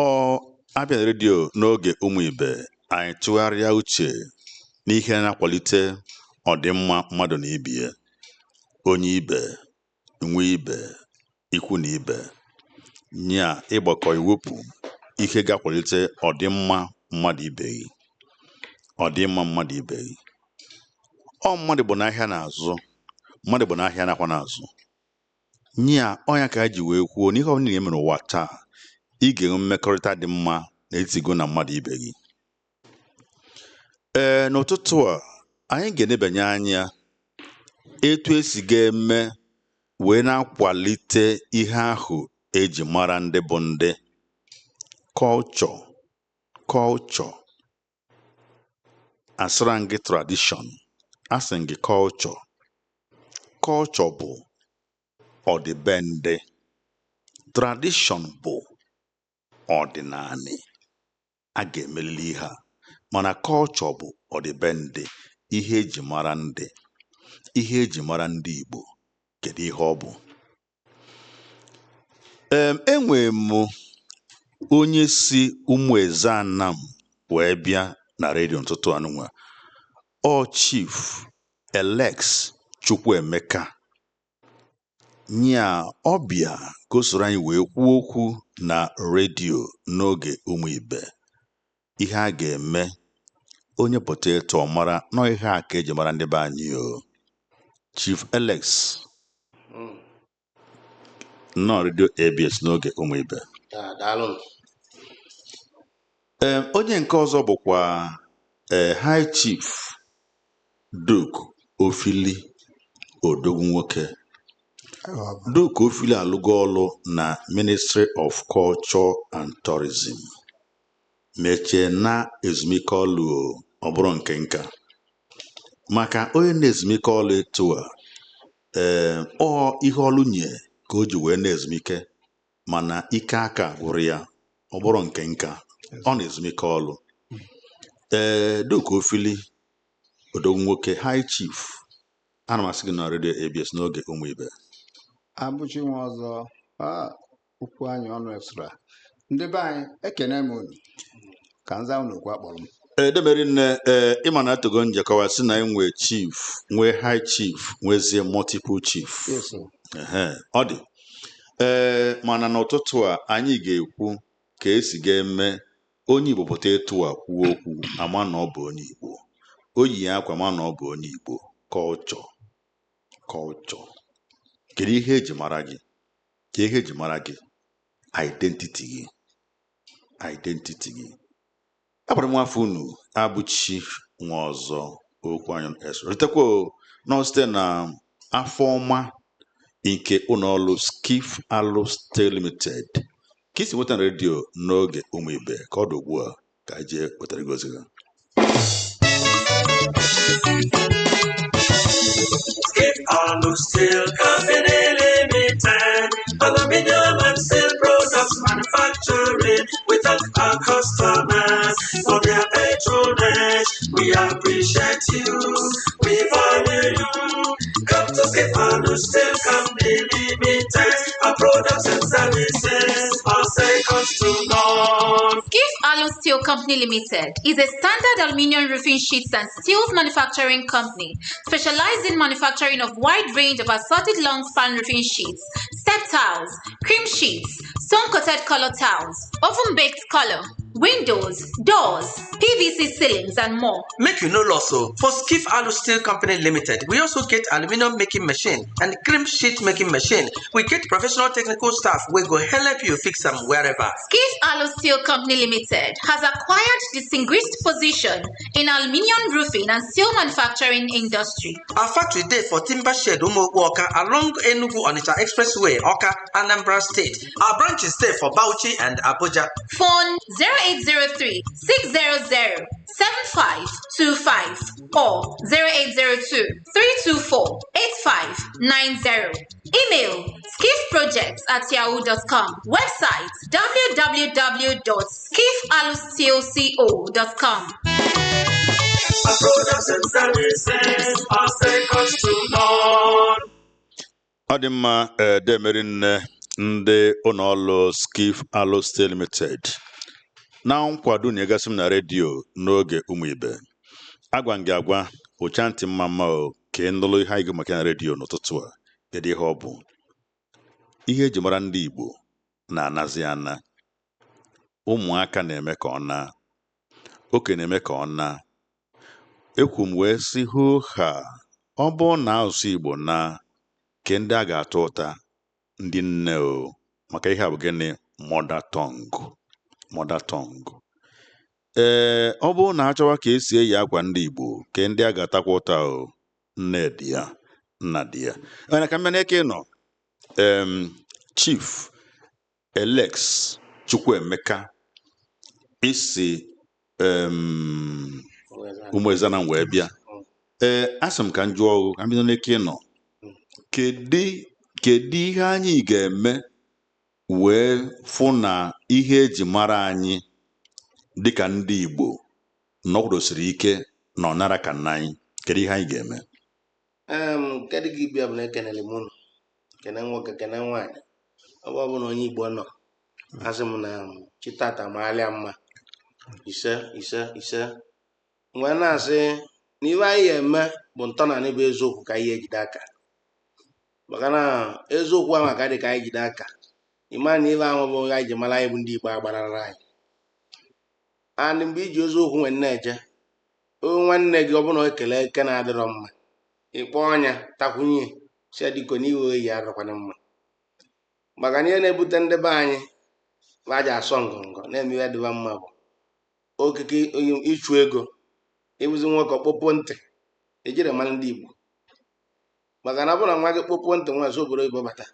Ọ abịa na redio n'oge Ụmụ Ibe, anyị tụgharịa uche n'ihe na-akwalite ọdịmma mmadụ na ibe ya, onye ibe, nwe ibe, ikwu na ibe, nya ịgbakọ iwepụ ihe ga-akwalite ọdịmma mmadụ ibe gị, ọdịmma mmadụ ibe gị. Ọ mmadụ bụ n'ahịa na-azụ, mmadụ bụ n'ahịa nakwa na-azụ. Nya ọnya ka anyị ji wee kwuo n'ihe ọbụla ị ga-eme n'ụwa taa, ị ga-enwe mmekọrịta dị mma n'etiti gị na mmadụ ibe gị. Ee, n'ụtụtụ a anyị ga-enebanye anya etu esi ga-eme wee na-akwalite ihe ahụ eji mara ndị bụ ndị culture. Culture, asịra gị tradition, asị gị culture. Culture bụ ọdịbendị, tradition bụ ọdịnanị. A ga-emelili ihe a, mana culture bụ ọdịbendị, ihe eji mara ndị, ihe eji mara ndị Igbo. Kedu ihe ọ bụ? Enwee m onye si Ụmụeze Anam wee bịa na redio ụtụtụ anụnwa, ọ Chief Alex Chukwuemeka. Nya ọbịa ka o soro anyị wee kwuo okwu na redio n'oge Ụmụ Ibe. Ihe a ga-eme onye pụta ịtụ mara nọ ihe a ka eji mara ndị be anyị o. Chief Alex, nnọọ redio ABS n'oge Ụmụ Ibe. Daalụ. Ee, onye nke ọzọ bụkwa ee High Chief Duke Ofili, odogwu nwoke. Duke Ofili alụgo ọlụ na Ministry of Culture and Tourism, mechie na ezumike ọlụ. O ọ bụrụ nke nka maka onye na-ezumike ọlụ etu a, ee, ọ ihe ọlụ nye ka o ji wee na-ezumike, mana ike aka gwụrụ ya. Ọ bụrụ nke nka ọ na-ezumike ọlụ. Ee, Duke Ofili, odogwu nwoke, High Chief, ana m asị gị na redio ABS n'oge Ụmụ Ibe. Abụchi nwa ọzọ a, okwu anyị ọnụ extra. Ndị be anyị, ekene m unu ka nza unu okwu akpọrọ m. Ee, demeri nne. Ee, ịma na atogo njekọwa si na enwe chief, nwee high chief, nwezie multiple chief. Yes, sir. Ehe, ọ dị. Ee, mana n'ụtụtụ a anyị ga-ekwu ka esi ga-eme onye Igbo pụta etu a kwuo okwu, ama na ọ bụ onye Igbo. O yi akwa, ma na ọ bụ onye Igbo. Culture, culture, kedu ihe eji mara gị? Ka ihe eji mara gị, identity gị, identity gị. Agbara m afọ unu, Abụchi nwa ọzọ, okwu anyị rutekwa nọ site na afọ ọma nke ụlọọrụ Skiff Alu Steel Limited ka isi nweta na redio n'oge Ụmụ Ibe. Ka ọ dị ugbu a, ka anyị jee wetara gị ozi ha. Skip Alu Steel Company Limited, aluminium and steel products manufacturing. We thank our customers for their patronage. We appreciate you. We value you. Come to Skip Alu Steel Company Limited. Our products and services are second to none. Skiff Alu Steel Company Limited is a standard aluminium roofing sheets and steels manufacturing company specialized in manufacturing of wide range of assorted long span roofing sheets, step tiles, cream sheets, stone coated color tiles, oven baked color, windows, doors, PVC ceilings, and more. Make you no loss o. For Skiff Alu Steel Company Limited, we also get aluminium making machine and cream sheet making machine. We get professional technical staff wey go help you fix am wherever. Skiff Alu Steel Company Limited has acquired distinguished position in aluminium roofing and steel manufacturing industry. Our factory dey for Timber Shed, Umuokpu Awka, along Enugu Onitsha Expressway, Awka, Anambra State. Our branches dey for Bauchi and Abuja. Phone 0803 600 7525 or 0802 324 8590. Email skiffprojects@yahoo.com. Website www.skiffalusteelco.com. Our products and services are second to none. Ọ dị mma. Ee, demeri nne. Ndị ụlọọrụ Skiff Alo Steel Limited na nkwado na-egasị m na redio n'oge ụmụ ibe. Agwa m gị agwa, ụcha ntị mma mma o, ka ị nụrụ ihe anyị gụ maka na redio n'ụtụtụ a. Kedu ihe ọ bụ? Ihe eji mara ndị Igbo na-anazi ana. Ụmụaka na-eme ka ọ na, okenye na-eme ka ọ na. Ekwu m wee sị hoo ha, ọ bụrụ na asụsụ Igbo na ke ndị a ga-atọ ụta ndị nne o, maka ihe a bụ gịnị? Mother tongue, mother tongue. Ee, ọ bụrụ na achọwa ka esi eyi akwa ndị Igbo, ke ndị a ga-atakwa ụta o, nne dị ya, nna dị ya. Onye ka mmena eke nọ, Chief Alex Chukwuemeka isi Ụmụezana wee bịa. Ee, asị m ka m jụọ ọgụ ka m bido n'eke nọ. Kedu ihe anyị ga-eme wee fụ na ihe eji mara anyị dịka ndị Igbo nọkwudosiri ike na ọ nara ka nna anyị? Kedu ihe anyị ga-eme? Nke dị gị bịa bụ na ekenere m unu, kene nwoke, kene nwaanyị, ebe ọ bụla onye Igbo nọ. Asị m na chi tata maalịa mma. Ise, ise, ise. Wee na-asị na ife anyị ga-eme bụ ntọnanị bụ eziokwu ka anyị ejide aka, maka na eziokwu ahụ aka dị ka anyị jide aka. Ịma na ife ahụ bụ anyị ji mara anyị bụ ndị Igbo agbarara anyị. And mgbe iji eziokwu nwee na-eje, nwanne gị ọ bụla o ekele eke na-adịrọ mma, ịkpọ ọnya takwunye si ya dịko n'iwe oyi adịrọkwana mma. Maka na ihe na-ebute ndị be anyị aja asọ ngọngọ na-eme ihe dịba mma bụ okike ịchụ ego. Ịbụzi nwoke ọkpọpụ ntị ejiri mara ndị Igbo, maka na ọ bụrụ na nwa gị kpọpụ ntị nwa so obodo oyibo bata,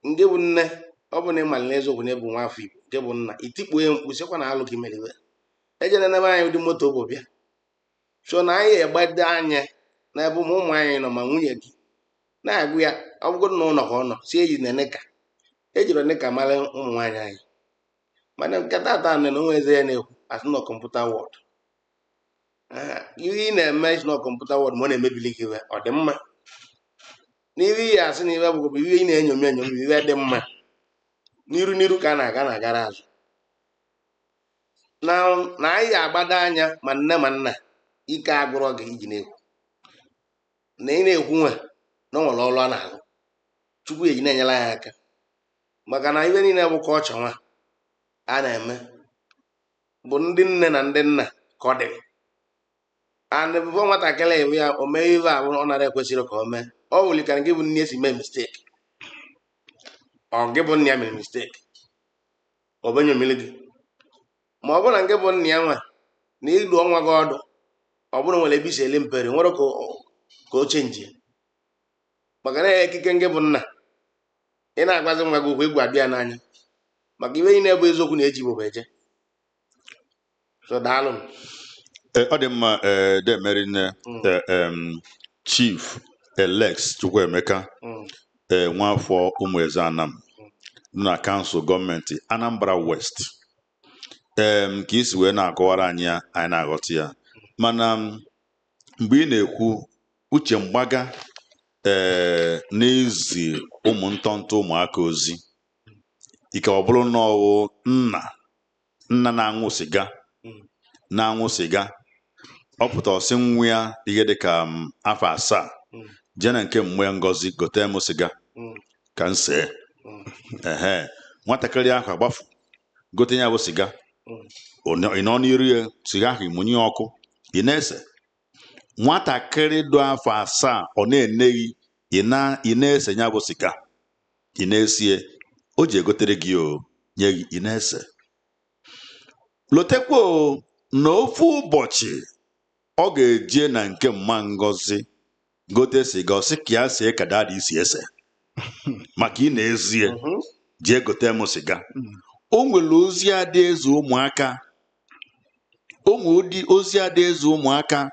nke bụ nne, ọ bụ na ịmalị na eziokwu na ịbụ nwa afọ Igbo, nke bụ nna itikpuo ya mkpu sịkwa na alụ ka imere iwe ejere n'ebe anyị ụdị moto bụ bịa. So na anyị egbado anya n'ebe ụmụ anyị nọ, ma nwunye gị na-agụ ya, ọ bụgodị na ụlọ ka ọ nọ si eyi na neka ejiri neka mara ụmụ nwaanyị anyị. Mana nke tata nne na onwe eze ya na-ekwu asị nọ computer world, ihe ị na-eme isi nọ computer world, ma ọ na-emebili gị iwe ọ dị mma n'ihe ihe asị na iwe bụ ihe ị na-enyomi enyomi bụ ihe dị mma n'iru n'iru ka a na-aga na-agara azụ na anyị agbado anya. Ma nne ma nna, ike agụrọ gị iji na-ekwu na ị na-ekwu nwe na ọ nwere ọrụ a na-alụ. Chukwu eji na-enyere anyị aka, maka na ibe niile bụ ka ọchọ nwa a na-eme bụ ndị nne na ndị nna ka ọ dị. And before nwatakịrị ewe ya o mee ife ahụ ọ nara ekwesịrị ka o mee, ọ wụlikara gị bụ nne esi mee mistake, ọ gị bụ nne ya mere mistake, ọ bụ enyomili gị. Ma ọ bụrụ na nke bụ nna ya nwa na ịlụ ọnwa gị ọdụ, ọ bụrụ nwere ebe isi ele mperi nwere ka o chenji, maka na ekike nke bụ nna ị na-agwazi nwa gị okwu egwu abịa n'anya, maka iwe niile bụ eziokwu na eji Igbo bụ eje. So daalụ. Ọ dị mma. Demerinne Chief Alex Chukwuemeka, nwafọ Ụmụeze Anam nọ na kansụl gọọmenti Anambra West, ka isi wee na-akọwara anyị ya, anyị na-aghọta ya. Mana mgbe ị na-ekwu uche mgbaga n'ezi ụmụ ntọntọ ụmụaka ozi ike, ọ bụrụ na ọwụ nna nna na-aṅụ sịga, na-aṅụ sịga, ọ pụta ọsị nwa ya ihe dịka afọ 7, jee na nke mmụọ Ngozi gote m sịga ka m see. Ehe, nwatakịrị ahụ agbafu gote ya bụ sịga, ị nọ n'iru ya sịga ahụ, ịmụnye ọkụ, ị na-ese. Nwatakịrị dị afọ 7 ọ na-eneghị ị na-ese ya bụ sịga, ị na-esie, o ji egotere gị, o nye gị, ị na-ese. Lotekwa o na ofu ụbọchị ọ ga-eje na nke mma Ngozi gote sịga, ọ sị ka ya see ka daddy si ese, maka ị na-ezie jee gote m sịga. O nwere ozi adị eze ụmụaka, o nwere ụdị ozi adị eze ụmụaka.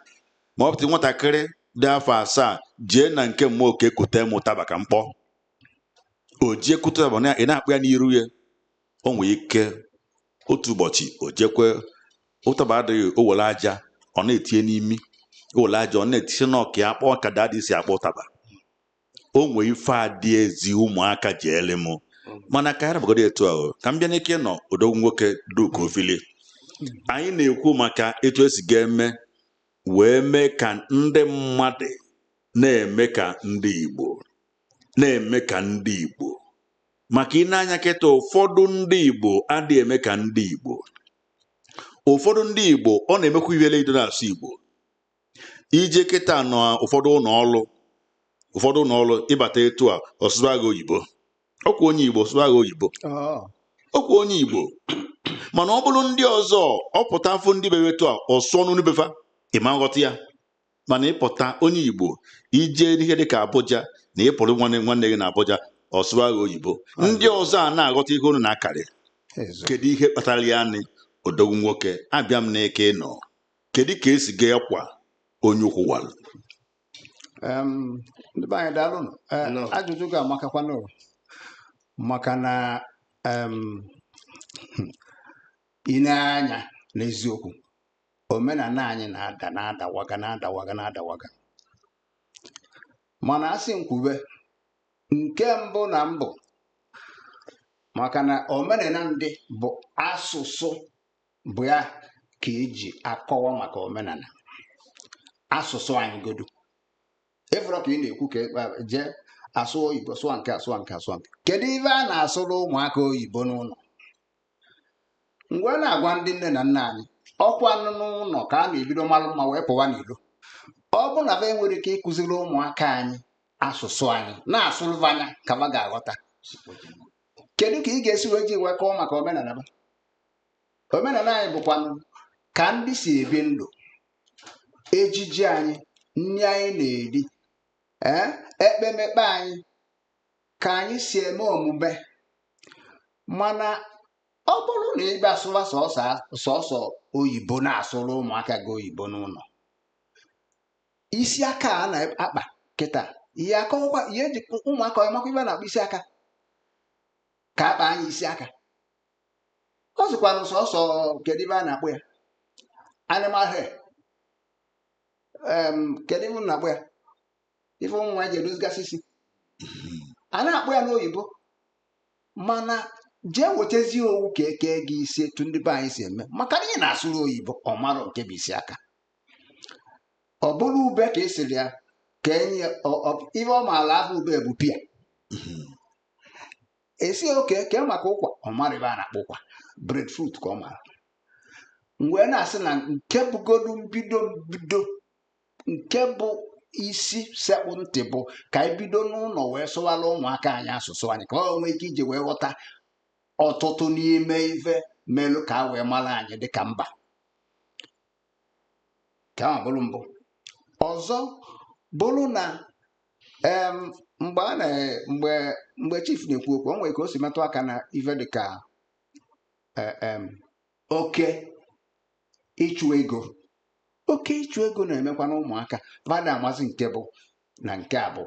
Ma ọ pụta nwatakịrị dị afọ 7 jee na nke mmụọ oke kote m ụtaba ka mkpọ, o jee kute ụtaba na ị na-akpụ ya n'iru ya, o nwere ike otu ụbọchị o jekwe ụtaba adịghị, o were aja ọ na-etinye n'imi, o were aja ọ na-etinye n'ọka ya akpọ ka daddy si akpọ ụtaba. O nwee ife adị ezi ụmụaka ji ele m. Mana ka anyị rabagodi etu ahụ, ka m bịa n'ike nọ odogwu nwoke Duke Ofili. Anyị na-ekwu maka etu esi ga-eme wee mee ka ndị mmadụ na-eme ka ndị Igbo, na-eme ka ndị Igbo, maka ị na-anya kịta, ụfọdụ ndị Igbo adịghị eme ka ndị Igbo. Ụfọdụ ndị Igbo, ọ na-emekwa ihele ido na-asụ Igbo. Ije kịta nọ ụfọdụ ụlọ ọrụ, ụfọdụ ụlọ ọrụ, ịbata etu a, ọsụba gị oyibo. Ọkwa onye Igbo sụba gị oyibo. Ọkwa onye Igbo, mana ọ bụrụ ndị ọzọ, ọ pụta afọ ndị bebe etu a, ọsụọ n'onu befa, ịma nghọta ya. Mana ịpụta onye Igbo, ije ihe dịka Abuja na ịpụrụ nwanne nwanne gị na Abuja, ọsụba gị oyibo, ndị ọzọ a na-aghọta ihe unu na-akarị. Kedu ihe kpatara ya? Nị odogwu nwoke, abịa m n'ike ịnọ, kedu ka esi ga ekwa onye ukwu walụ? Ndị be anyị, daalụnụ. Nnọọ. Ajụjụ ga-amakakwanụ, maka na ị na-anya n'eziokwu, omenala anyị na-ada, na-adawaga, na-adawaga, na-adawaga. Mana asị nkwube nke mbụ na mbụ, maka na omenala ndị bụ asụsụ bụ ya ka eji akọwa maka omenala asụsụ anyị. Godu ịfụrọ ka ị na-ekwu ka jee asụ oyibo, sụọ nke asụọ nke asụọ nke. Kedu ife a na-asụrụ ụmụaka oyibo n'ụlọ? Mgbe a na-agwa ndị nne na nna anyị, ọkwa nụ n'ụlọ ka a na-ebido malụ mma wee pụwa n'ilo. Ọ bụ na fa enwere ike ịkụziri ụmụaka anyị asụsụ anyị na-asụrụ anya ka fa ga-aghọta, kedu ka ị ga-esi wee ji wee kọọ maka omenala ba? Omenala anyị bụkwanụ ka ndị si ebi ndụ, ejiji anyị, nri anyị na-eri, ee, ekpemekpe anyị, ka anyị si eme omume. Mana ọ bụrụ na ị bịa sụwa sọsọ sọsọ oyibo, na-asụrụ ụmụaka gị oyibo n'ụlọ, isi aka a na-akpa kịta, ihe akọwakwa ihe eji ụmụaka ọmakwa ibe a na-akpọ isi aka, ka akpa anya isi aka. Ọ sịkwanụ sọsọ, kedu ibe a na-akpọ ya, animal hair, kedu ife m na-akpọ ya, ife ụmụ nwaanyị ji edozigasị isi a na-akpọ ya n'oyibo. Mana jee wetazie owu ka eke gị isi etu ndị be anyị si eme, maka na ị na-asụrụ oyibo, ọ marọ nke bụ isi aka. Ọ bụrụ ube ka esiri ya ka enye ife ọ maala afọ ube bụ pia esi oke kee maka ụkwa, ọ mara ebe a na-akpọ ụkwa, breadfruit ka ọ mara. Mgbe na-asị na nke bụgodu mbido mbido, nke bụ isi sekpụ ntị, bụ ka anyị bido n'ụlọ wee sụwara ụmụaka anyị asụsụ anyị, ka ọ nwee ike iji wee ghọta ọtụtụ n'ime ife melụ ka a wee mara anyị dịka mba. Ka ahụ bụrụ mbụ. Ọzọ bụrụ na mgbe a na mgbe mgbe chief na-ekwu okwu, o nwere ka o si metụ aka na ife dịka oke ịchụ ego. Oke ịchụ ego na-emekwa na ụmụaka fada amasị nke bụ na nke a bụ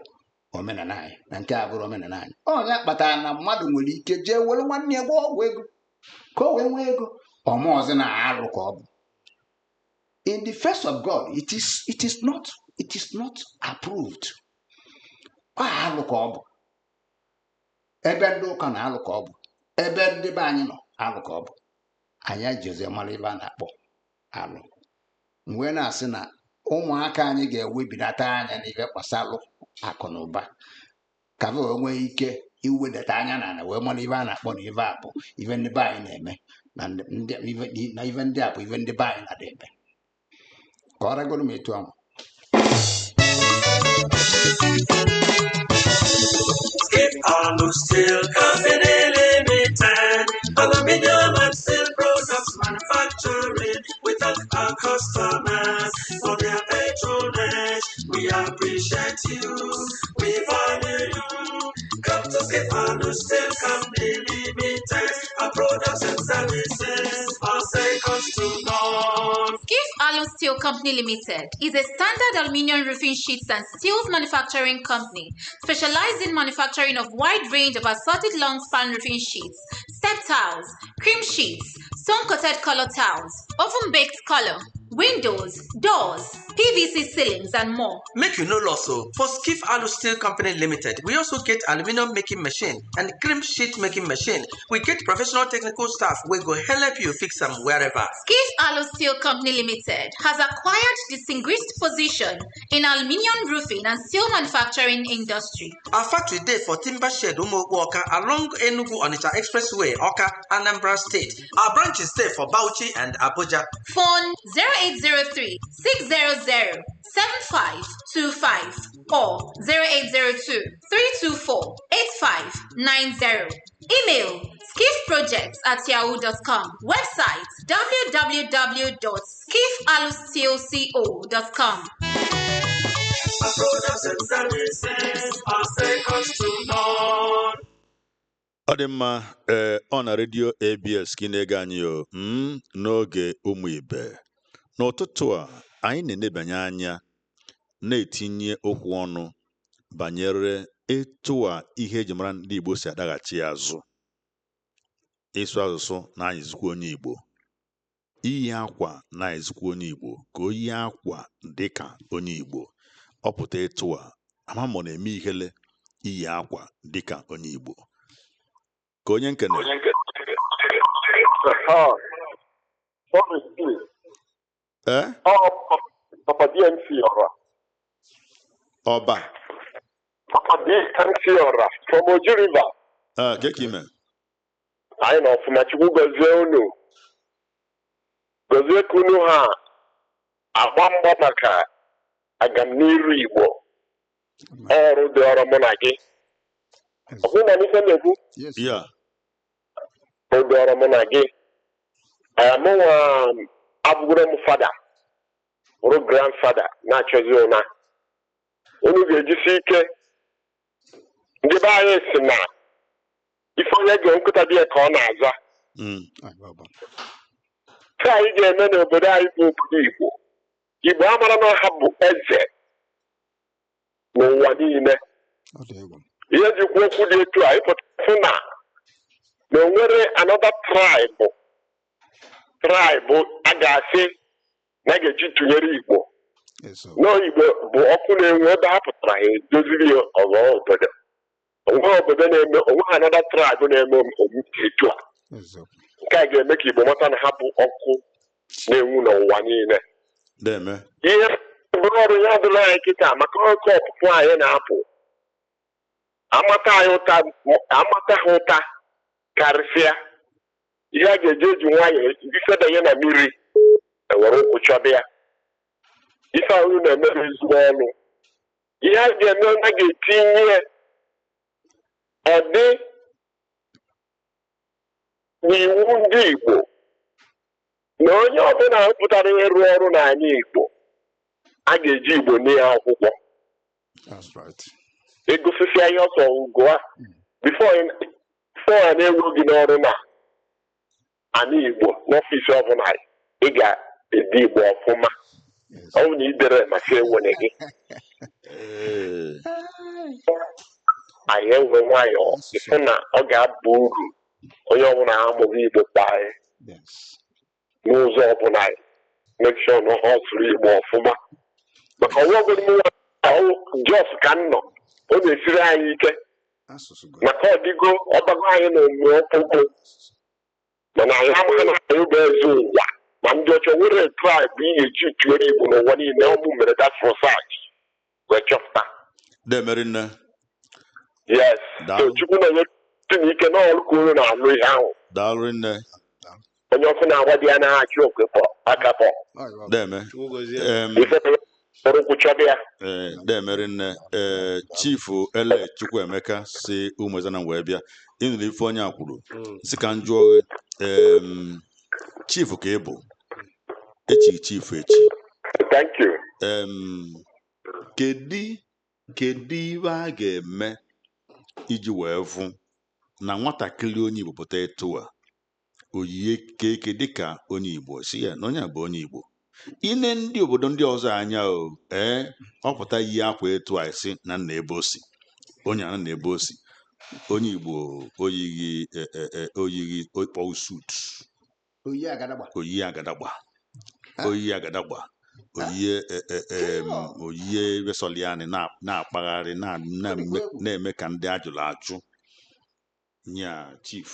omenala anyị na nke a bụrụ omenala anyị. Ọnya kpatara na mmadụ nwere ike jee were nwanne ya gwọọ ọgwụ ego ka o wee nwee ego ọmụọzi na arụ ka ọ bụ. In the face of God, it is not approved. Ọ alụ ka ọ bụ. Ebe ndị ụka na-alụ ka ọ bụ, ebe ndị be anyị nọ alụ ka ọ bụ. Anyị ejizi mara ebe a na-akpọ alụ. Mgbe na-asị na ụmụaka anyị ga-ewebinata anya n'ife gbasalụ akụ na ụba, ka fa wee nwee ike iwedata anya n'ala wee mara ife a na-akpọ na ife a bụ ife ndị be anyị na-eme, na na ife ndị a bụ ife ndị be anyị na-eme. Ka ọ ragoro m etu ahụ. Skip Alu Steel Company Limited. Aluminium and steel products manufacturing. We thank our customers for their patronage. We appreciate you. We value you. Come to Skip Alu Steel Company Limited. Our products and services are second to none. Skiff Alu Steel Company Limited is a standard aluminium roofing sheets and steels manufacturing company specialized in manufacturing of wide range of assorted long span roofing sheets, step tiles, cream sheets, stone coated color tiles, oven baked color, windows, doors, PVC ceilings, and more. Make you no loss o. For Skiff Alu Steel Company Limited, we also get aluminum making machine and cream sheet making machine. We get professional technical staff wey go help you fix am wherever. Skiff Alu Steel Company Limited has acquired distinguished position in aluminium roofing and steel manufacturing industry. Our factory dey for Timber Shed Umuokpu Awka along Enugu Onitsha Expressway, Awka, Anambra State. Our branches dey for Bauchi and Abuja. Phone 0803 600 7525 or 0802 324 8590. Email skiffprojects@yahoo.com. Website www.skiffalusteelco.com. Our products and services are second to none. Ọ dị mma. Ee, ọ na redio ABS ka ị na-ege anyị o n'oge ụmụ ibe. N'ụtụtụ a, anyị na-enebanye anya, na-etinye okwu ọnụ banyere etu a ihe eji mara ndị Igbo si adaghachi azụ. Ịsụ asụsụ na-anyịzikwa onye Igbo, iyi akwa na-anyịzikwa onye Igbo, ka o yie akwa dịka onye Igbo ọ pụta. Etu a ama ma ọ na-eme ihele iyi akwa dịka onye Igbo ka onye nkene. Ah, sorry, please. Ee. Oh, Papa DMC Ora. Ọba. Papa DMC Ora from Oji River. Ee, ka ka ime? Anyị nọ ọfụma, Chukwu gọzie unu. Gọzie ka unu ha agba mgba maka agamniru Igbo. Ọrụ dị ọrụ mụ na gị. Ọ bụrụ na n'ife na-ekwu Yes. Ya. ọ dị ọrụ mụ na gị. Ee, mụnwa abụgoro m fada, bụrụ grandfather na-achọzi ụna. Unu ga-ejisi ike. Ndị be anyị si na ife onye ga nkụta dị ya ka ọ na-aza. Ife anyị ga-eme n'obodo anyị bụ obodo Igbo. Igbo amara na ha bụ eze n'ụwa niile. Ọ dị egwu. Ihe jikwa okwu dị etu a ịpụta fụ na o nwere another tribe a ga-asị na a ga-eji tụnyere Igbo. Yes, sir. Nọọ Igbo bụ ọkụ na-enwu ebe ha pụtara, ha edoziri ya ọghọọ obodo. Onwe obodo na-eme onwe ha, another tribe na-eme omume etu a. Eziokwu. Nke a ga-eme ka Igbo mata na ha bụ ọkụ na-enwu n'ụwa niile. Deme. Ihe bụrụ ọrụ ya dịrị anyị kịta maka oke ọpụpụ anyị na-apụ, amata anyị ụta, amata ha ụta karịsịa. Ihe a ga-eji eji nwayọọ ifedanye na mmiri ewere ụkwụ chọba ya. Ife ahụ na-eme bụ ezigbo ọrụ. Ihe a ga-eme, a ga-etinye ọ dị n'iwu ndị Igbo na onye ọbụla pụtara ịrụ ọrụ n'ala Igbo, a ga-eji Igbo nye ya akwụkwọ. That's right. Egosisia ihe ọsọ gụa before a na-ewe gị n'ọrụ na ala Igbo n'ọfịs ọbụla, ị ga-ede Igbo ọfụma. Yes. Ọ bụ na idere maka ewere gị. Ee. Anyị enwe nwayọọ ịfụ na ọ ga-aba uru onye ọbụla amụghị Igbo kpaa anyị n'ụzọ ọbụla, make sure na ọ sụrụ Igbo ọfụma, maka ọnwa ọbụla jos ka m nọ, ọ na-esiri anyị ike. Asụsụ go. Maka ọdịgo ọgbago anyị na omume ọkpụkpụ, mana anyị amaghị na anyị bụ eze ụwa, ma ndị ọcha nwere tribe ị ga-eji tụnyere Igbo n'ụwa niile. Ọ bụ mere that research wee chọpụta. Demere nne. Yes, so Daalụ. Chukwu na-enye ike n'ọrụ ka unu na-alụ ihe ahụ. Daalụ nne. Onye ọkụ na-agwa dị ya na-achị okwe kpọ aka kpọ. Ọ bụ. Deme. Chukwu gozie. Ife ọrụ kwụchọba ya. Ee, demere nne. Ee, Chifu Ele Chukwuemeka si Ụmụezana wee bịa, ịnụrụ ife onye a kwuru. Si ka m jụọ gị, chifu ka ị bụ, echi chifu echi. Thank you. Kedu ife a ga-eme iji wee fụ na nwatakịrị onye Igbo pụta etu a oyiye keke dịka onye Igbo, si ya na onye a bụ onye Igbo? Ine ndị obodo ndị ọzọ anya o, ee, ọ pụta yi akwa etu a, si na nna ebe o si, onye a na ebe o si, onye Igbo oyighị oyighị kpọọ suit. Oyi agadagba. Oyi agadagba, oyi agadagba. Oyiye oyiye vesoliani na-akpagharị na-eme na-eme ka ndị ajụrụ ajụ nya. Chief,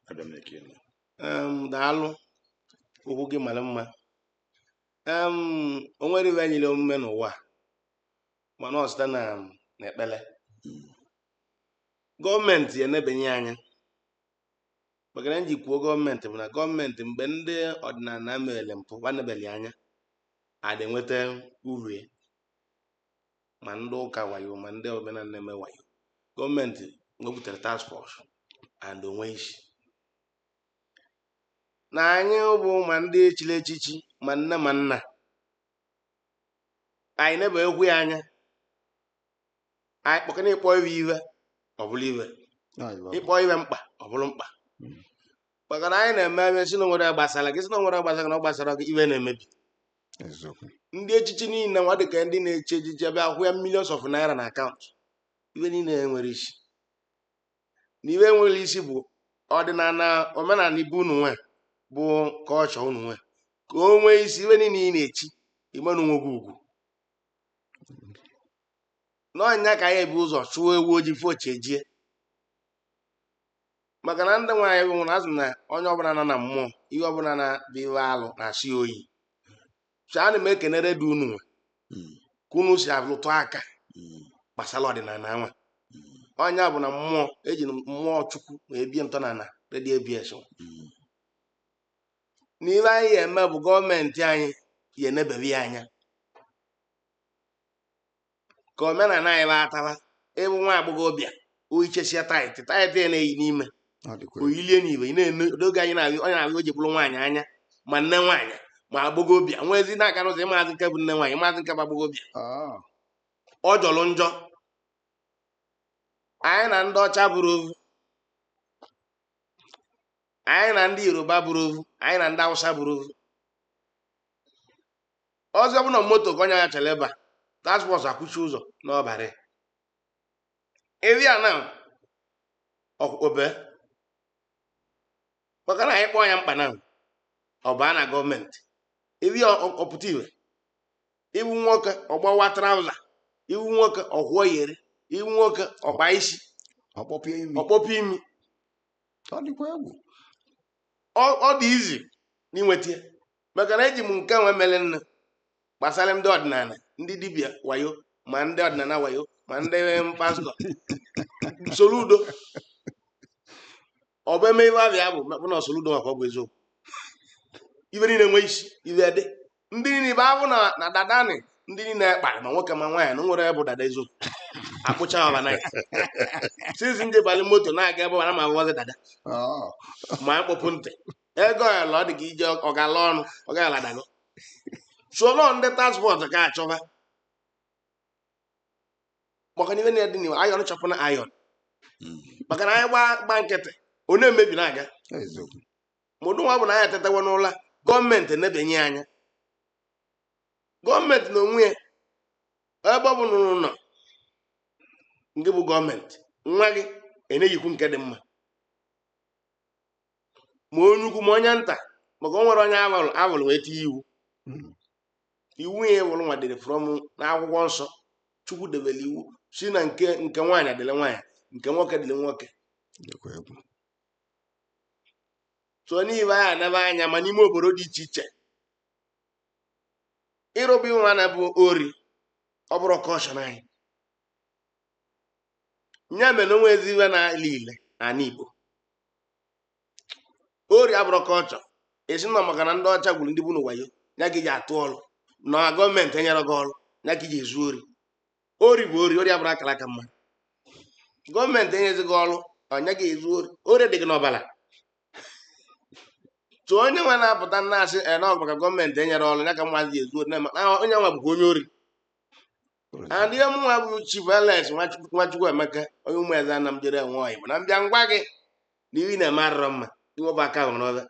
abịa m na-ekele. Daalụ, okwu gị mara mma. O nwere iwe nyere omume n'ụwa a, mana ọ site na n'ekpere. Gọọmenti enebanye anya, maka na nji kwuo gọọmenti bụ na gọọmenti, mgbe ndị ọdịnala mere mpụ gbanebeli anya, ada enweta uru ya. Ma ndị ụka wayo, ma ndị omenala na-eme wayo, gọọmenti wepụtara task force and onwe isi na anyị bụ ma ndị echiri echichi, ma nne ma nna anyị nebe ekwu ya anya. Anyị kpọkana ịkpọ iwe iwe, ọ bụrụ iwe, ịkpọ iwe mkpa, ọ bụrụ mkpa, maka na anyị na-eme eme si na onwere gbasara gị, si na onwere gbasara gị, na ọ gbasara gị, iwe na-emebi. Eziokwu. Ndị echichi niile nwa dịka ndị na-echi echichi ebe akwụ ya millions of naira na akaụntụ, iwe niile nwere isi na iwe nwere isi bụ ọdịnala, omenala ibe unu nwe bụ kọlchọ unu nwe ka o nwee isi. Iwe niile ị na-echi imenu nwe gị ugwu n'ọnya ka anyị ebu ụzọ chụọ ewu ojii fochi ejie, maka na ndị nwaanyị bụ nwụrụ azụ na onye ọbụla nọ na mmụọ, ihe ọbụla na-bụ iwe alụ na-asị oyi. So ana m ekenere dị unu nwe ka unu si alụtụ aka gbasara ọdịnala nwa. Onye bụ na mmụọ eji mmụọ Chukwu wee bie ntọnala redio ABS. N'ihe anyị ga-eme bụ gọọmenti anyị ya enebere ya anya ka omenala anyị bataba. Ịbụ nwa agbọghọbịa, oyichesia tight tight ya na-eyi n'ime, Ọ dịkwa egwu. Oyilie n'ibe ị na-ene oge anyị na-abịa, onye na-abịa o ji bụrụ nwaanyị anya, ma nne nwaanyị ma agbọghọbịa nwezi na-aga n'ụzọ, ịmazị nke bụ nne nwaanyị, ịmazị nke bụ agbọghọbịa. Ọ jọrọ njọ. Anyị na ndị ọcha bụrụ ovu, anyị na ndị Yoruba bụrụ ovu, anyị na ndị Hausa bụrụ ovu. Ọzọ bụ na moto ka onye anya chere ebe a, task force akwụchi ụzọ n'ọbarị eri a na obe, maka na anyị kpọọ ya mkpa na ọ baa na gọọmenti eri ọpụta iwe. Iwu nwoke ọgbawa trouser, iwu nwoke ọkwụọ yere, iwu nwoke ọkpa isi, ọkpọpịa imi, ọkpọpụ imi. Ọ dịkwa egwu. Ọ dị izi n'inweta ya, maka na eji m nke nwe mere nne gbasara ndị ọdịnala, ndị dibịa wayo, ma ndị ọdịnala wayo, ma ndị pastọ soro udo. Ọ bụ eme ife abịa bụ mekpụ na soro udo, maka ọ bụ eziokwu, ife niile nwe isi, ife dị ndị niile ibe abụ na dadani, ndị niile kparị ma nwoke ma nwaanyị na nwere bụ dada eziokwu akpụcha overnight since ndị bali moto na-aga ebe ọbara ma abụọzi dada ma mkpọpụ ntị ego ala ọ dị ka ije ọ ga-ala ọnụ, ọ gaghị ala dago. So nọ ndị task force ka achọba, maka na ife na-adị n'iwu ayọn chọpụ na ayọn, maka na anyị gba nkịtị, ọ na-emebi na-aga. Eziokwu. Ma ụdị nwa bụ na anyị etetawa n'ụla, gọọmenti enebanye anya, gọọmenti na onwe ya, ebe ọ bụ na ụlọ nke bụ gọọmenti nwa gị eneyikwu nke dị mma, ma onye ukwu ma onye nta, maka o nwere onye awụrụ wee tinye iwu. Iwu ya ewụrụ nwa dịrị from n'akwụkwọ nsọ. Chukwu debere iwu si na nke nwaanyị dịrị nwaanyị, nke nwoke dịrị nwoke. Dịkwa egwu. So n'ibe anyị anaba anya ma n'ime obodo dị iche iche, ịrụba nwa na bụ ori, ọ bụrụ kọshọn anyị nya mere onwe ezi iwe na-ala ile n'ala Igbo. Ori abụrụ kọlchọ esi nọ, maka na ndị ọcha gwuru ndị bụ n'ụwa yo ya ka iji atụ ọrụ na gọọmenti enyere gị ọrụ ya ka iji ezu ori. Ori bụ ori, ori abụrụ akara aka mma. Gọọmenti enyezi gị ọrụ, ọnya gị ezu ori, ori dị gị n'ọbara. So onye nwe na-apụta na-asị na ọ bụ maka gọọmenti enyere ọrụ ya ka mmadụ ji ezu ori na onye nwa bụkwa onye ori. And ihe mụnwa bụ Chief Alex Nwachukwu Emeka, onye ụmụ eze Anam jere enwe ọyị, bụ na mbịa ngwa gị na iwi na-eme arịrọ mma iwepụ aka ahụ n'ọbịa,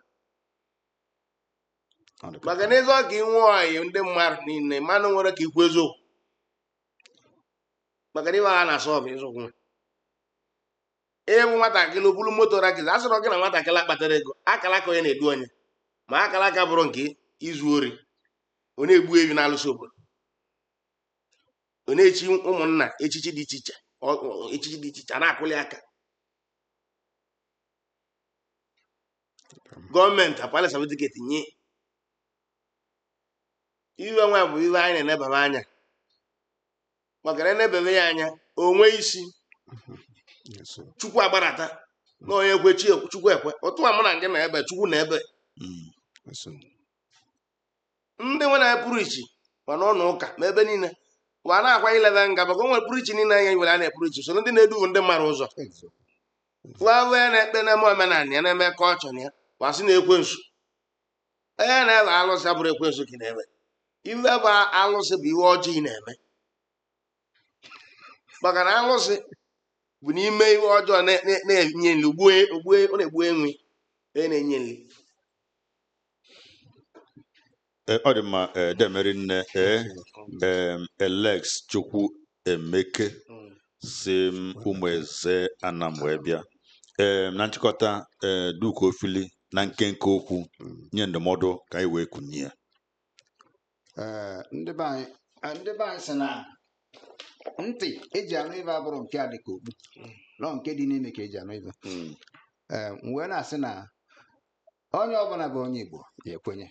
Ọ dịkwa maka na ịzọ ka inwe ọyị ndị mmadụ niile mmanụ nwere ka ikwu eziokwu, maka na iwe ha na-asọ bụ eziokwu nwe. Ịbụ nwatakịrị obulu moto rakiz, a sịrọ gị na nwatakịrị akpatara ego, akara aka onye na-edu onye ma akara aka bụrụ nke izu ori. Ọ na-egbu ewi na-alụsị obodo, ọ na-echi ụmụnna echichi dị iche iche, echichi dị iche iche a na-akwụli aka. Gọọmenti apala certificate nye iwe nwa bụ iwe anyị na-enebaba anya, maka na enebebe ya anya onwe isi. Chukwu agbarata na onye ekwe chi Chukwu ekwe otu a mụ na gị na ebe Chukwu na ebe. Ndị nwe na-epụrụ ichi mana ụlọ ụka ma ebe niile wa na-akwa ilebe nga, maka o nwere pụrụ ichi niile anya nwere a na-epụrụ ichi so ndị na-edufu ndị mmadụ ụzọ wa wee na-ekpe na-eme omenala ya na-eme kọlchọ ya, wasị na ekwensu onye na-ebe alụsị abụrụ ekwensu ka ị na-eme. Iwe bụ alụsị bụ iwe ọjọọ ị na-eme, maka na alụsị bụ n'ime iwe ọjọọ na-enye nri ọ na-egbu enwe onye na-enye nri. Ọ dị mma. Demeri nne, Alex Chukwu Emeke si m Ụmụeze Anam wee bịa. Na nchịkọta, Duke Ofili, na nkenke okwu, nye ndụmọdụ ka anyị wee kunye ya. Ndị be anyị, ndị be anyị sị na ntị eji anụ ife abụrụ nke a dị ka okpu nọ nke dị n'ime ka eji anụ ife. M wee na-asị na onye ọbụla bụ onye Igbo ga-ekwenye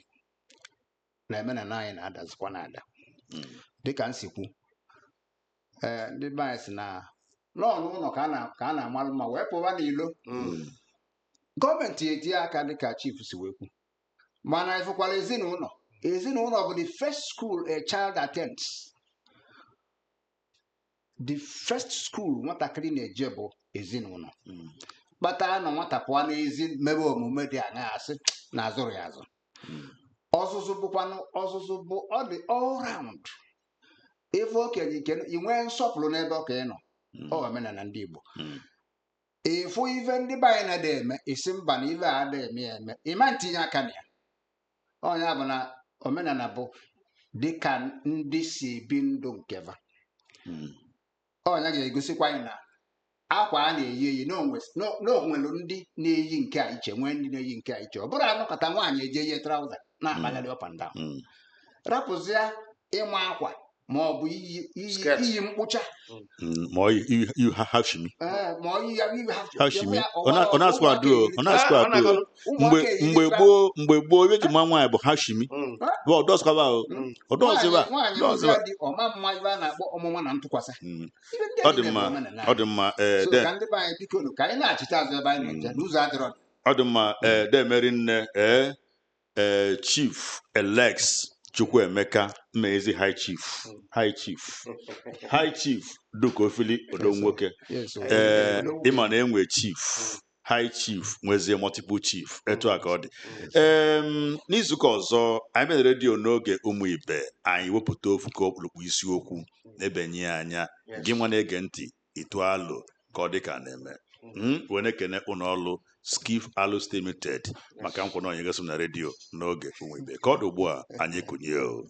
na omenala anyị na-adazikwa na-ada. Dịka m si kwu, ndị be anyị sị na nọọ n'ụlọ ka a na-amalụ mma wee pụwa n'ilo. Gọọmenti etinye aka dịka chief si wee kwu, mana ịfụkwara ezinụlọ, ezinụlọ bụ the first school a child attends. The first school nwatakịrị na-eje bụ ezinụlọ. Kpatara na nwata pụọ n'ezi mebe omume dị aṅaa, asị na azụrụ ya azụ. Ọzụzụ bụkwanụ ọzụzụ bụ ọ dị all round. Ife okenye nke ị nwee nsọpụrụ n'ebe okenye nọ, ọ omenala ndị Igbo. Ịfụ ife ndị be anyị na-ada eme, isi mba na ife a ada eme ya eme, ịma ntinye aka na ya. Ọnya bụ na omenala bụ dịka ndị si ebi ndụ nkeva. Ọnya ga-egosikwa anyị na akwa a na-eyi eyi na onwelu ndị na-eyi nke a iche, nwee ndị na-eyi nke a iche. Ọ bụrụ anụkọta nwaanyị eje ihe trouser na-akpagharị up and down, rapụzịa ịma akwa ma ọ bụ iyi mkpụcha, ma ọ yi hashimi, ma ọ yi ya iyi hashimi. Ọ na-asụkwa adụ, ọ na-asụkwa adụ. Mgbe gboo, mgbe gboo ebe eji ma nwaanyị bụ hashimi bụ ọdọsịkwaba ọdọsịba. Nwaanyị dị ọma mma ibe a na-akpọ ọmụma na ntụkwasị. Ọ dị mma, ọ dị mma. Ka ndị be anyị biko ka anyị na-achịta azụ ebe anyị na-eje n'ụzọ adịrọ. Ọ dị mma. Demeri nne, Chief Alex Chukwuemeka Mmezi, High Chief, High Chief, High Chief Duke Ofili Odonwoke. Ee, ịma na enwe Chief, High Chief, nwezie multiple chief, etu a ka ọ dị. N'izuụka ọzọ anyị mere redio n'oge ụmụ ibe anyị wepụta ofu ka ọkpụrụkpụ isiokwu na-ebenye ya anya. Gị nwa na-ege ntị, ịtụ alụ ka ọ dị ka na-eme. Wee na-ekene ụlọ ọrụ Skiff Alus Limited maka nkwado onye gosi m na redio n'oge ụmụ ibe. Ka ọ dị ugbu a, anyị ekunye o.